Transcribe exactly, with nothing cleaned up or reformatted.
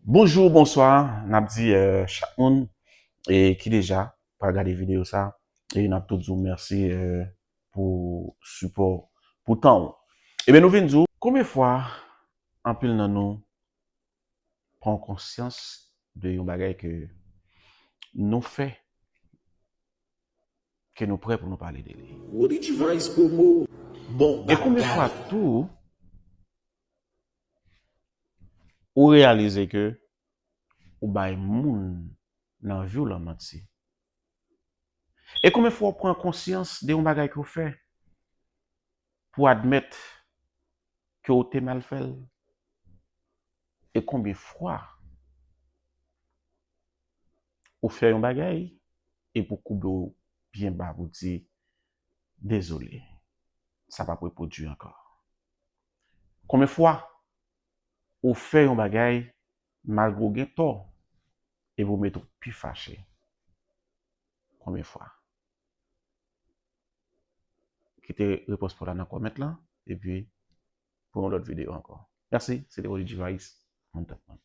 Bonjou, bonswa, n ap di eh, chak moun eh, ki deja pral gade videyo sa, e n ap tou di w mèsi eh, pou sipò, pou tan w. Ebyen, nou vin di w, konbyen fwa anpil nan nou pran konsyans de yon bagay ke nou fè, ke nou prè pou nou pale de li? Woody Device promo. Bon, e konbyen fwa tou ou reyalize ke ou bay moun nan vi w lan manti? E konbyen fwa ou pran konsyans de yon bagay ke w fè pou w admèt ke w te mal fè l? E konbyen fwa ou fè yon bagay e pou koube w byen ba pou di dezole, sa p ap repwodui ankò? Konbyen fwa ou fè yon bagay malgre w gen tò e pou mete w pi fache? Konbyen fwa? Kite repons pa w la nan kòmant lan, epi pou yon lòt videyo ankò. Mèsi, se te Woody Device, moun tèt mwen.